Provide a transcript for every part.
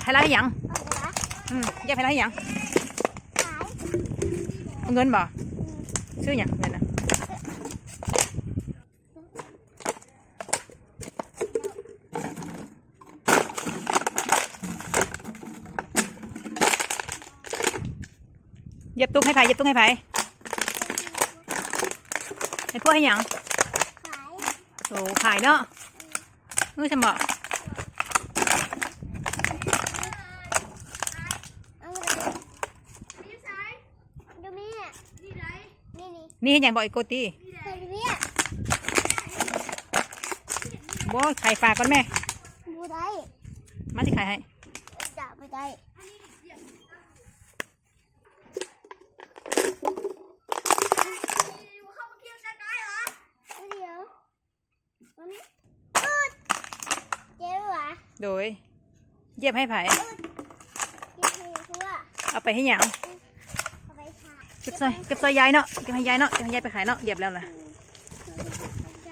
ໃຫ້ລາວເຮັດຫຍັງ? ອືມ ຢາກໃຫ້ລາວເຮັດຫຍັງ? ເອົາເງິນບໍ່? ຊື້ຫຍັງເງິນນະ? ຢຽບຕຸກໃຫ້ໃຜ? ຢຽບຕຸກໃຫ້ໃຜ? ໃຫ້ພວກເຮັດຫຍັງ? ໂອ້ ຂາຍເນາະ. ເອີ ຊັ້ນບໍ? ນີ້ເຮັດຫຍັງ? ບອກອີໂກຕີ. ບໍ່ ຂາຍຝາກກ່ອນແມ່. ບໍ່ໄດ້. ມາ ຊິຂາຍໃຫ້. ຈະບໍ່ໄດ້. ດຽວ ເຈັບຫວາ? ໂດຍ. ຢຽບໃຫ້ໃຜ? ຢຽບໃຫ້ພວກ. ເອົາໄປເຮັດຫຍັງ? ເອົາໄປຂາຍ. ເກັບໃສ່ ເກັບໃສ່ຍາຍເນາະ ເກັບໃຫ້ຍາຍເນາະ ເກັບໃຫ້ຍາຍໄປຂາຍເນາະ. ຢຽບແລ້ວລະ. ຢຽ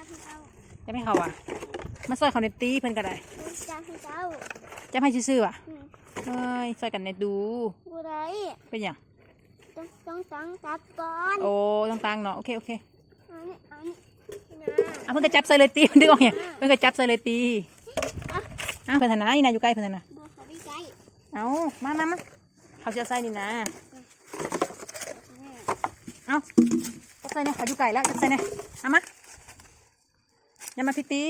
ບໃຫ້ເຂົາ. ຢຽບໃຫ້ເຂົາຫວາ? ມາຊ່ອຍເຂົາແດ່ຕິ ເພິ່ນກໍໄດ້. ຢຽບໃຫ້ເຈົ້າ. ຢຽບໃຫ້ຊື່ໆຫວາ? ອືມ. ເອີຍ ຊ່ອຍກັນແດ່ດູ. ບໍ່ໄດ້. ເປັນຫຍັງ? ຕ້ອງ ຕ້ອງ ຕ້ອງຕັດກ່ອນ. ໂອ້ ຕ້ອງຕັ້ງເນາະ. ໂອເຄ ໂອເຄ. ເອົານີ້ ເອົານີ້ນະ. ເອົາ ເພິ່ນກໍຈັບໃສ່ເລີຍຕິ ດຶງອອກຫຍັງ? ອ່າ ເພິ່ນກໍຈັບໃສ່ເລີຍຕິ. ອ່ະ ອ້າວ ເພິ່ນຫັ້ນນະ ອີ່ນາຢູ່ໃກ້ເພິ່ນຫັ້ນນະ. ບໍ່ ເຂົາຢູ່ໃກ້. ເອົາ ມາ ມາ ມາ ເຂົາຊິເອົາໃສ່ນີ້ນະ. ເອົາ ຈັບໃສ່ແດ່ ເຂົາຢູ່ໃກ້ແລ້ວ ຈັບໃສ່ແດ່. ເອົາມາ. ຢ່າມາພີຕີ.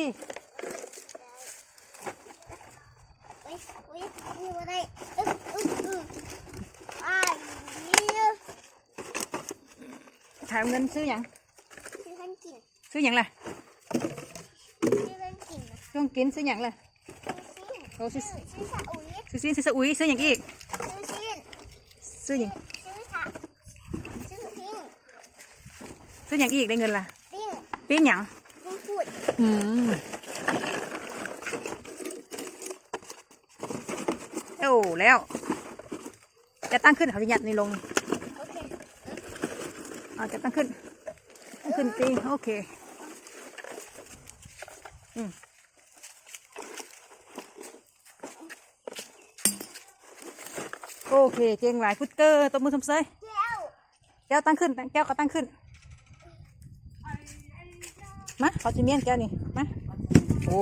ໂອ້ຍ ໂອ້ຍ ນີ້ບໍ່ໄດ້. ອຶບ ອຶບ ອຶບ ອ້າຍ. ຂາຍເງິນຊື້ຫຍັງ? ຊື້ຂອງກິນ. ຊື້ຫຍັງລະ? ຊື້ຂອງກິນນະ. ຂອງກິນ ຊື້ຫຍັງລະ? ໂອ້ ຊື້ ຊື້ ຊື້ຊາອຸຍ. ຊື້ຊີ້ນ ຊື້ຊາອຸຍ. ຊື້ຫຍັງອີກ? ຊື້ຊີ້ນ. ຊື້ຫຍັງ? ຊື້ຊາ ຊື້ປີ້ງ. ຊື້ຫຍັງອີກໄດ້ເງິນລະ? ປີ້ງ. ປີ້ງຫຍັງ? ປີ້ງປູດ. ອືມ. ໂອ້ ແລ້ວ ຈະຕັ້ງຂຶ້ນ ເຂົາຈະຍັດນີ້ລົງ. ໂອເຄ. ເອົາ ຈະຕັ້ງຂຶ້ນ ຕັ້ງຂຶ້ນຕີ. ໂອເຄ. ອືມ. ໂອເຄ ເກັ່ງຫຼາຍ ຟຸດເກີ ຕົບມືຊົມເຊີຍ. ແກ້ວ ແກ້ວຕັ້ງຂຶ້ນ ແກ້ວກໍຕັ້ງຂຶ້ນ. ມາ ເຂົາຊິມ້ຽນແກ້ວນີ້ ມາ.